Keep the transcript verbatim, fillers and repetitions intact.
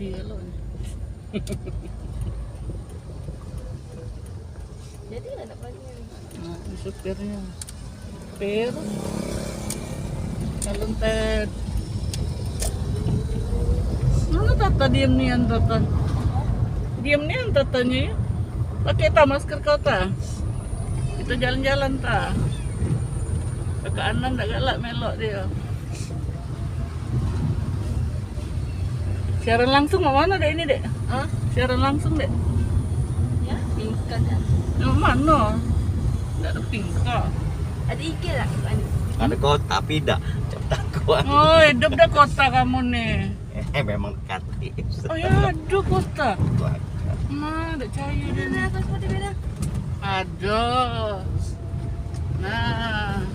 Iya lo. Jadi lah nak panggil. Nah, supirnya. Supir. Kalau entar. Mana Tata diem nian, Tata? Diem nian Tatanya ya. Pakai ta masker kau ta. Kita jalan-jalan ta. Kakak Anan dak galak melok dia. Siaran langsung mak mano dek ini, dek? Hah? Siaran langsung, dek? Ya, tingkat kan. Yang mano? Dak ada tingkat. Ada I G lah, bukan? Ada kota, tapi dak. Cak takut. Oh, hidup dah kota kamu nih. Eh, memang dekat. Oh ya, ada kota. Nah, dak percaya dia. Nah, nih. Atas mati beda. Ada. Nah.